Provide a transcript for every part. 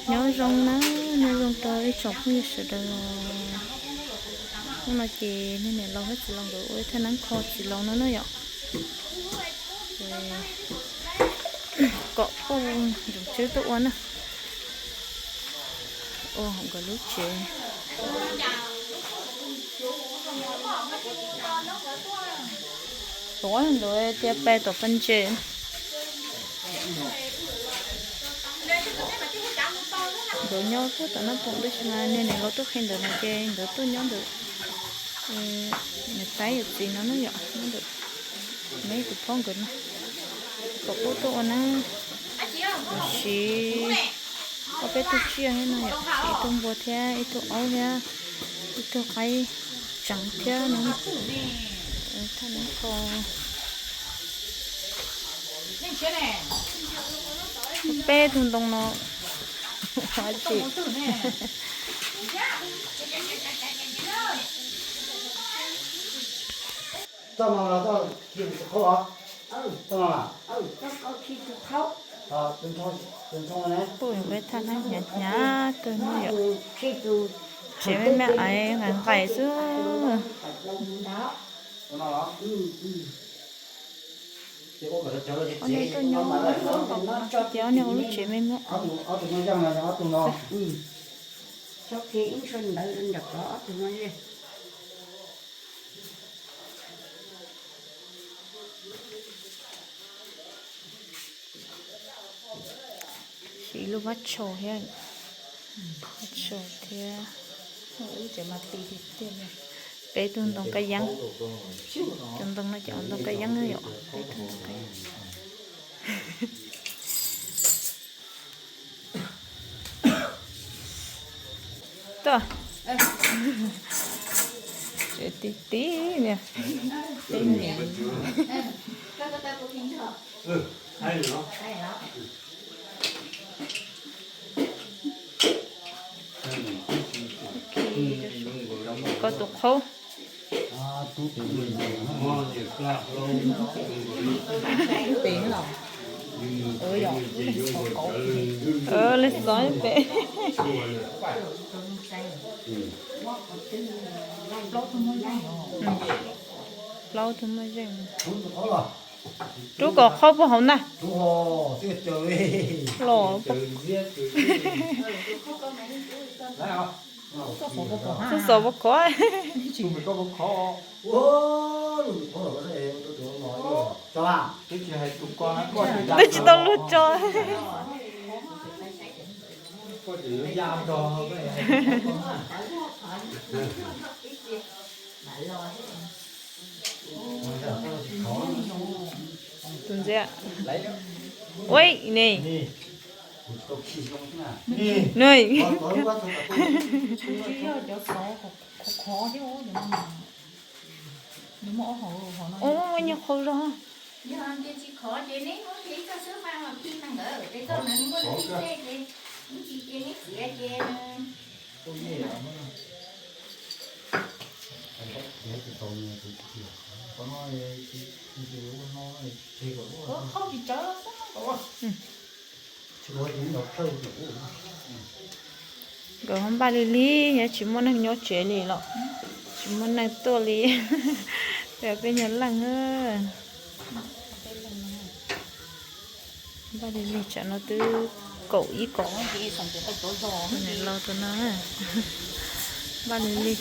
Nyob zoo na, nyob zoo rau ib tsoom phooj ywg sawv daws. Hnub no ces nej niam laus thiab txiv laus nkawd ua ib thaj neeb kho txiv laus no na yom. Kom puj ntsoom tswb tuaj ua na. Ua hauv nkawd lub tsev. Tuav ntawd tias pais tom paj ntses. Nkawd nyob puag tom Naj Poom tab sis mas niag niam laus tuaj qhia ntawd no ces nkawd tuaj nyob ntawd. Niam tais yawm txiv no na yom, nyob ntawd. Neb tus phob nkawd no kom puj tuaj ua na. Siv ob peb tug tsiaj thiab no yom, siv ib tug npua thiab ib tug aub thiab ib tug qaib tseev thiab no. Thaj neeb kho peb tug ntoo no. Tsis Puj ua thaj neeb hnyav hnyav kawg no yom. Tsev me me ais nqaim nqaim xwb. Ob niag tuaj nyob, tias ob niag ua lub tsev me me. Siv lub vab tsho thiab, vab tsho thiab. Peb tug ntoo kab yeeb. Cov ntoo no ces ntoo kab yeeb yom, peb tug ntoo kab yeeb. Tuaj. Tsev ti ti niag. Peb niam. Koj tus qhaub. Leej xov pem. Plaub tug muaj zeej. Rub kom qhaub puag hauv ntag. Los, xov xov puag kov. Twb tsis tau luag tso. Tus ntxiv. Ua ne. Nws. Ua nyuag qhau zog. Nkawd ho npaj li li, yog tsis muaj neeg nyob tsev li los tsis muaj neeg tuaj li. Peb nyuag leej. Npaj li li tsam no twb kaum ib kaum. Niam laus tus no npaj li li.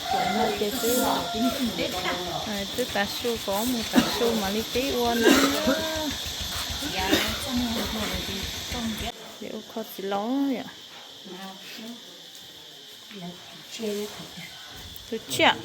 Tsam no ces twb, twb tav su, kom mus tav su mam li pib ua na. Ces ua kho txiv laus yom. Tus tsiaj.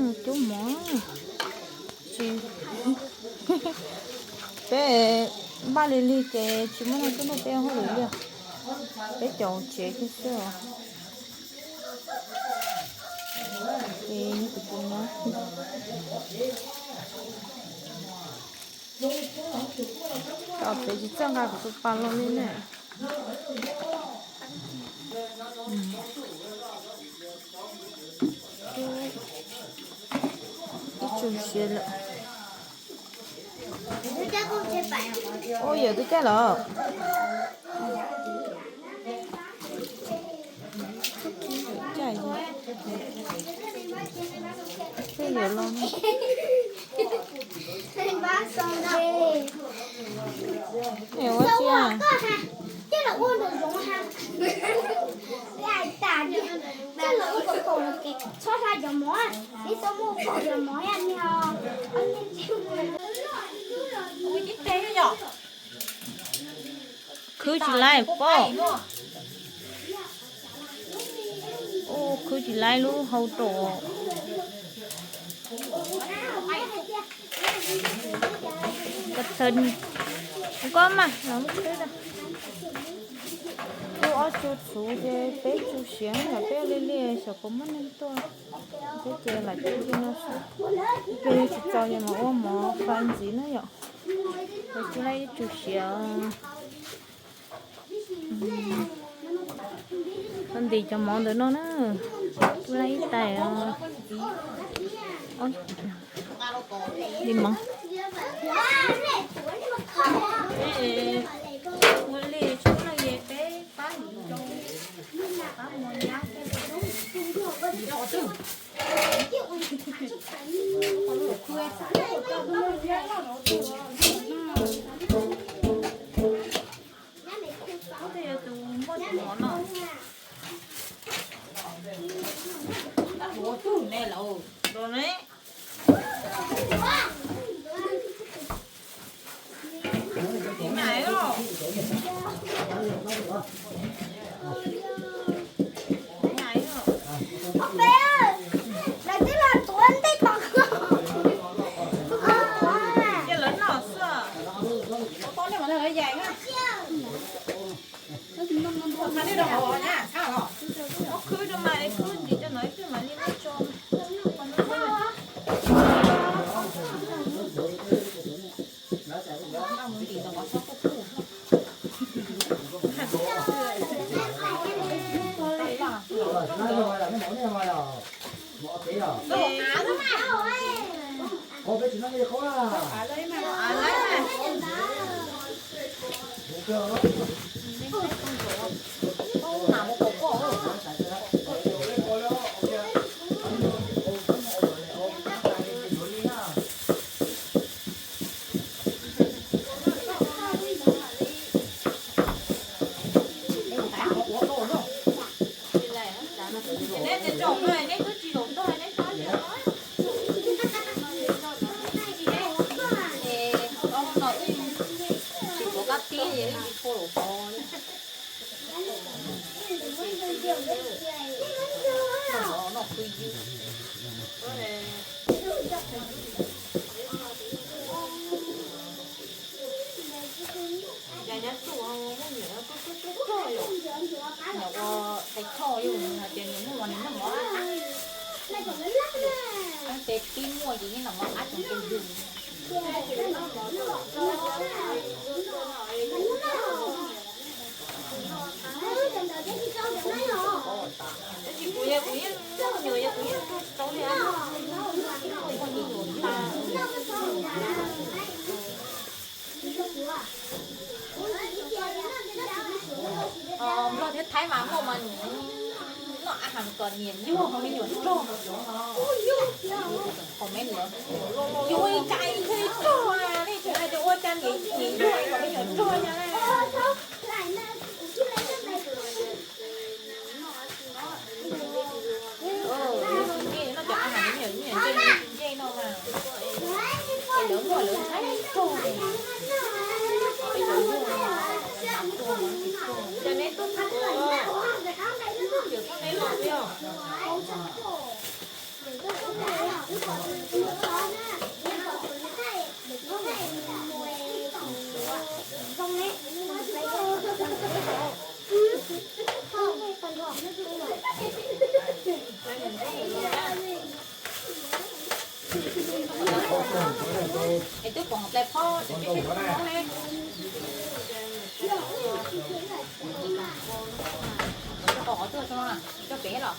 Cub mov, tsis, peb npaj li lig ces tsis muaj neeg tuaj nrog peb ua hauj lwm li. Peb caum tsev kiag xwb os. Ces kuv tus no, peb tsis txawj nqa kuv tus pas los li ne. Ib tsum siav lawm. Ua yawm twb caj los. Caj, twb yawm los. Ua tsi? Khwv tsis laib pob. Ua khwv tsis laib lub hau rau. Ka txhawj koj mas los muab khwb rau. Kuj ob tsu txhuv ces peb tsu siav yom, peb li li xyov puas muaj neeg tuaj. Peb ces lam tsu li no xwb. Peb yuav tsis txaus ces mam ua mov fa ntxiv na yom. Peb tsu laib ib tsu siav. Tau ntim cov mov ntawm no na, tsu laib ib tais li mov. Ua li tsis muaj leej es peb pab, pab mus nyab. Tus muaj tus mov no. Ua tug ne los rau ne. Cia lawv noj xwb. Ua tau nej mas lawv yaim na. Txhaj nej rau hauv na, txhaj los. Muab khwb rau mas, khwb ntim rau no ib pliag mam li muab tso. Neb twb tsis zaum ntog, neb tsis zaum ntog. Tsis tuav kab tib, tsis tshua laus hov. Noj khwv ywg. Cas nyob txuj muaj nyuam tuaj tuaj tuaj tuaj yom. Nyuam ua thaiv choj yus hais tias nws muaj mov nws noj mov. Ces pib muaj ces yeej noj mov qab tseem ceeb yus. Tab sis kuv yog kuv yeej muaj me nyuam yog kuv yeej tsis tau li. Nplog thiab Thaib mas muaj mas nws noj a has kom niam nyuag ho me nyuam rog. Comment lawm, yus ua li cas yus thiaj li rog, nej tseem hais tias ua cas niam nyuag kom me nyuam rog yom. Noj cov a has me nyuam ncej no mas, es lawv muaj lawv Thaib rog. Cas neb tuaj txog, yawm txog neb los li os. Es twb pom tais phob tseem coob coob coob ne. Coj qhov tuaj tso, coj pem los.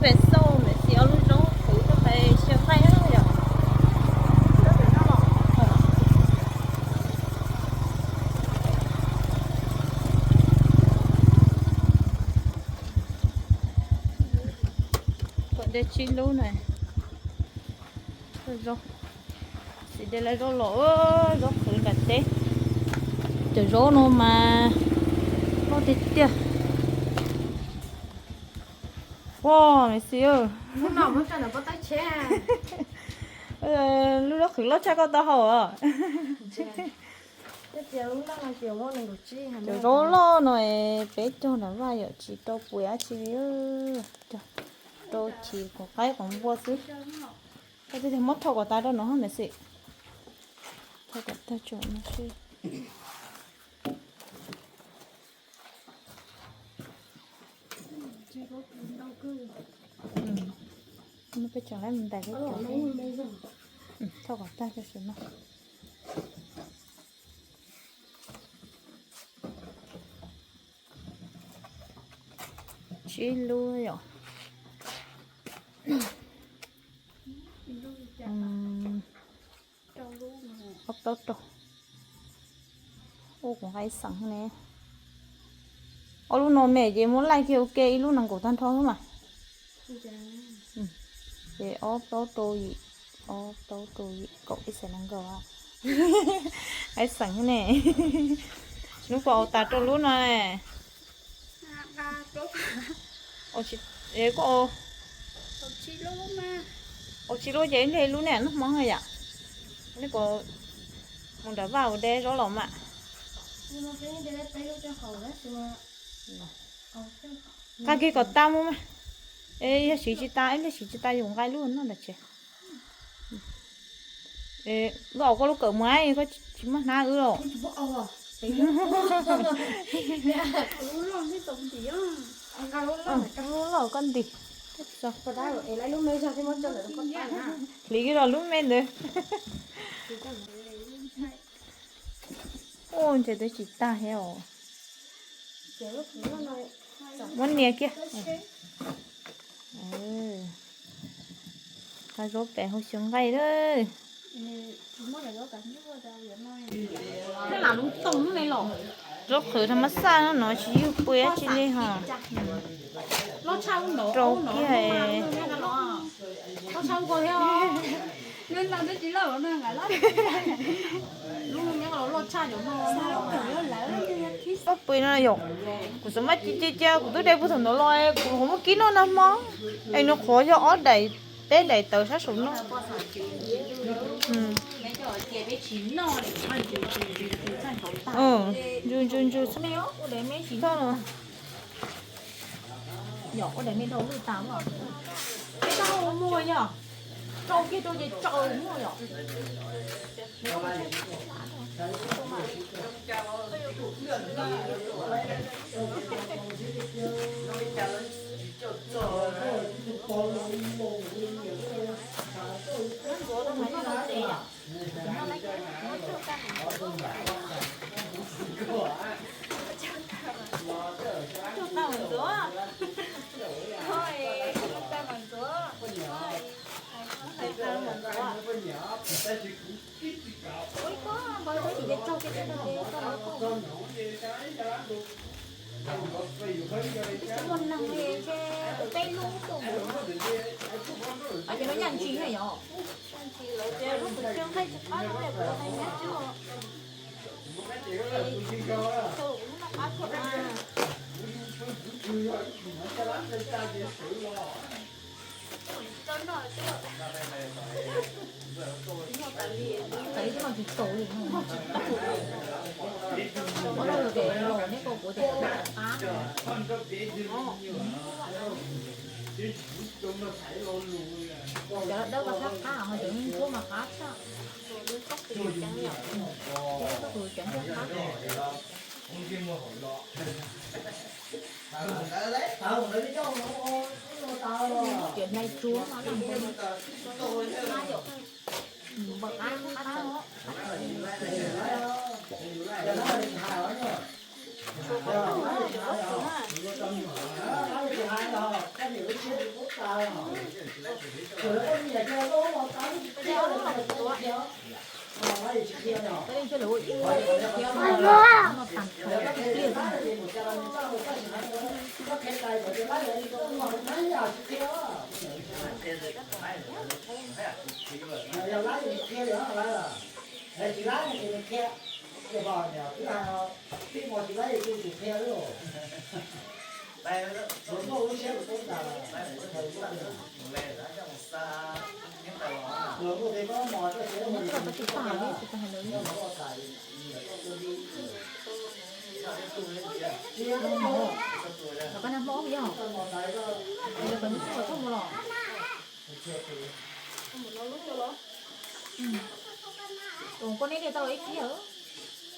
Pem xauj niam txiv ob lub zaub qhwv tuaj pem xyaw nqaij na yom. Kom de tsib lub na. Zaub, txiv de lawv zaub los, zaub qhwv nram teb. Cov zaub no mas loj tiag tiag. Ua, niam txiv, lub zaub qhwv loj tshaj koj tau haus os. Cov zaub loj no es peb cog nram vaj yom, tsis rau puas dab tsi li. Rau chiv qos qaib qos npua xwb. Koj twb tias muab thauj kom tas rau no niam txiv. Thauj kom tag tso no seb. Muab peb cov lab mus ntais peb cov. Thauj kom tag tso no. Tsib lub yom. Ob plaub rau. Ua kuv nqa ib xeem ne. Ob lub no me ces muab laij kiag ua ke ib lub nees nkaum tag nrho xwb mas. Ces ob plaub rau yim, ob plaub rau yim kaum ib xeem nees nkaum. Ib xeem ne. Hnub koj ua tas rau lub no. Koj ua tsib lub ces ib leeg ib lub ne, hnub Hmoob yom. Nej puas mus nram vaj ua de zaub los mas. Nqa kiag kom tas mus mas. Yog siv tsis tas, ib leeg siv tsis tas yus nqa ib lub noj nram tsev. Wb aus koj lub kawm mus, koj tsis muaj hnab wb los. Lub loj koj ntim. Hliv kiag los lub me ntawd. Ua ntses twb tsis tag thiab os. Muab nias kiag. Qab zaub pem hauv xyoo nqaij lawm. Zaub qhwv thas mas xaj no tsis yug pua dab tsi li ho. Rau kiag. Ob pui no yom, kuv xav mas cia cia cia kuv twb de puag thaum ntawd los kuv ho muab kib noj nag hmo. Es nws qhuav yog ob daim, peb daim tawv sab saum no. Ntsws ntsws ntsws. Yog ua daim me rau lwj tas, peb rau muag yog, rau kiag rau ces tsaus muag yom. Txawv ib tug no tsis tau li no. Muab rau yus ces los neb kau kuv ces kuv txawv qab no. Cov dawb koj sab qab ho cov ntsuab mas qab tshaj. Tus ceev ntsuab qab. Cov hnai tsuab no npam qab qab. Yog laib ces nws qhia, tsis laib ces nws qhia. Ces pom niam twb hais, tij mos tsis laib ces kuj tsum qhia lawm. Luag muaj lub siab luag tub tas, luag muaj tej koob mos txoj sia. Koj neb tias tau los ib kiag.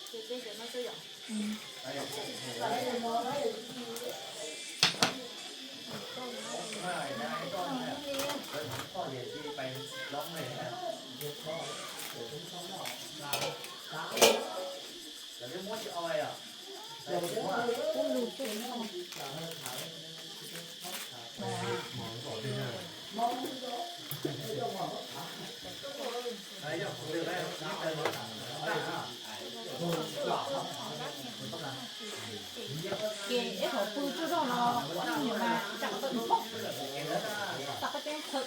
Ces ib qhov pw tsuag zog los ua ib nyuag mas tsam tau nphob, tau qab teb thawm.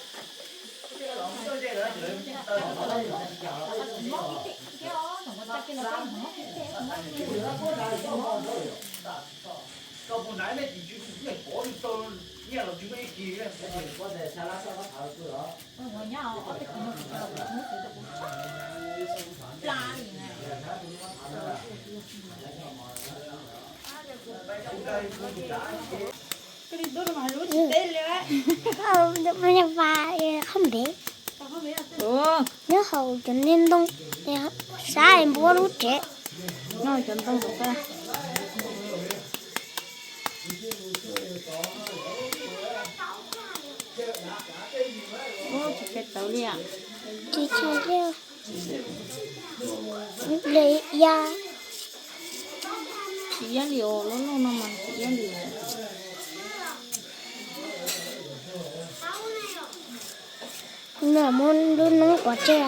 Mob ib teg thiab os, thaum ua tsa kiag los mob ib teg, mob ib teg. Koj puas hnav nej tim tswv tus yeej pov li tau nyiaj los tswv muaj ib kis. Ua nyob ob teg kis no kuv tsis tau kuv hnub xwb rau kuv tshaj plab li na. Koj li tub no mas lub tsis teb li. Khab npev. Nyob hauv cov niag ntoo, sab npuab lub tsev. Noj cov ntoo rau koj. Ub, tsis tshua tawv li. Tsis tshua li. Li ya. Tsis iab li os, lub loj no mas tsis iab li. Nws muab lub noob pov tseg.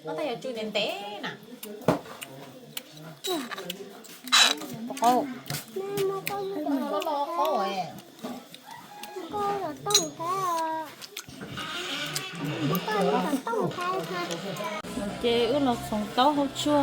Ub, tab yog tsw ntev ntev na. Qaub. Loj loj qaub. Ces wb los txhoov taub hauv tsua.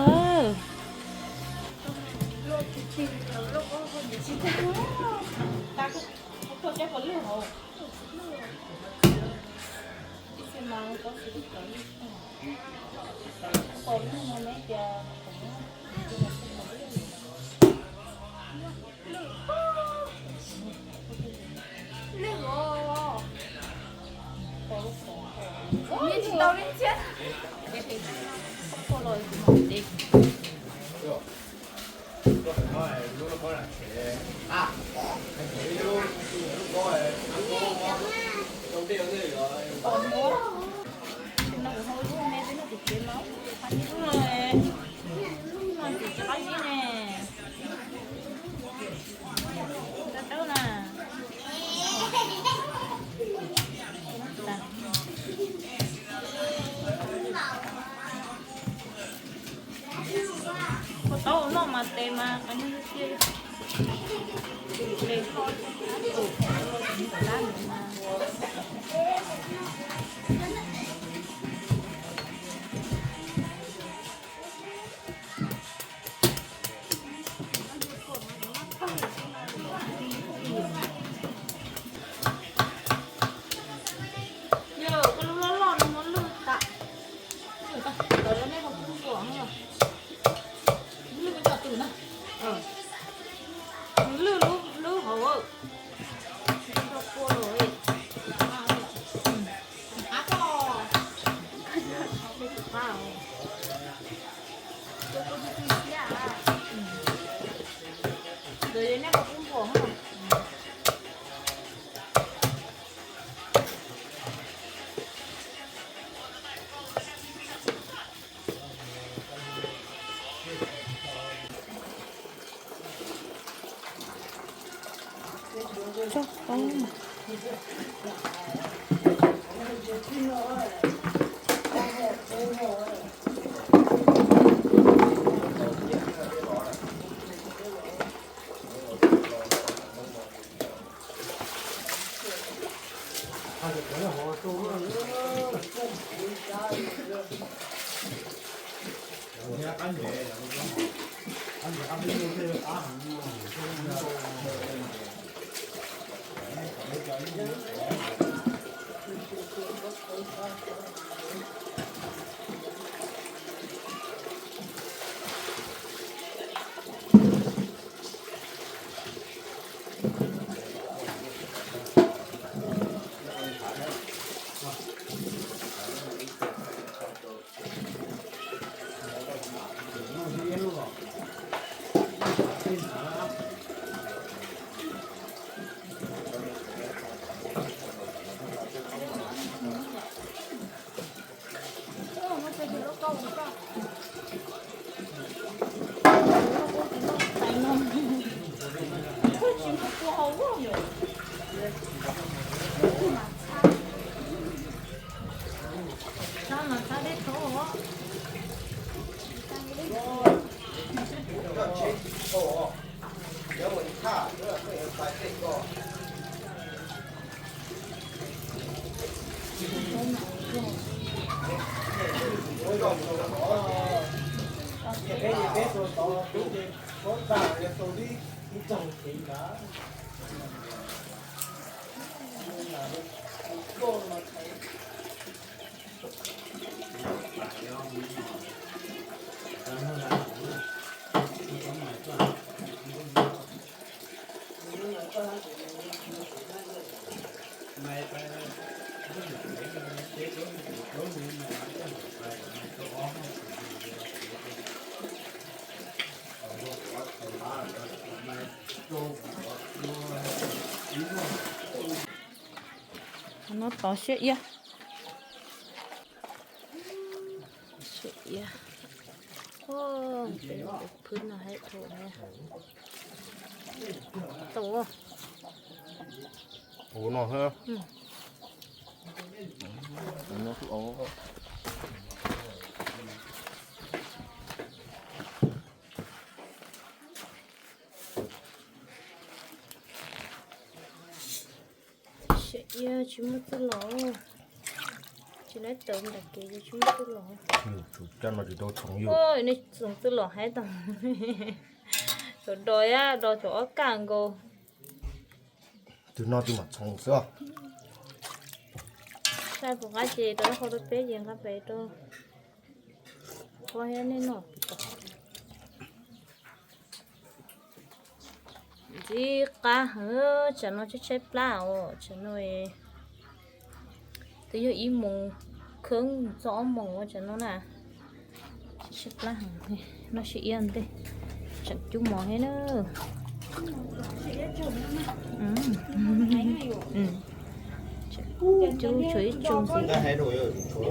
Noj mas tes mas qhov nyuag tiag. Yog koj lub loj loj no muab lwj tas. Lwj tas, lawv nej los pub npua. Lwj cov twm na. Lwj lub, lub hauv. Rau pua lawm. Qab ko. Qab. Lawv nej los pub npua. No tod siab iab. Siab iab. Phwb no haib dhau. Tau. Ua no thiab. Siab iab tsis muaj txuj lom. Tsis laib tawm nram kev ces tsis muaj txuj lom. Tsis tau txoov txuj lom haib tau. Cov dos, yog dos cov ob kaj nkaus. Tus no tus mam txhoov xwb. Saib puas nqa ces rau noj qhov rau peb ces nqa pem rau. Qhov thiab nej noj. Ntxim qab heev, tsam no tshaib tshaib plab os, tsam no twb yog ib moos kheeb txog ob moos tsam no na. Tshaib plab heev, noj siab iab ntej, tseem cub mov thiab na. Cub tshuav ib tsoos ntxiv.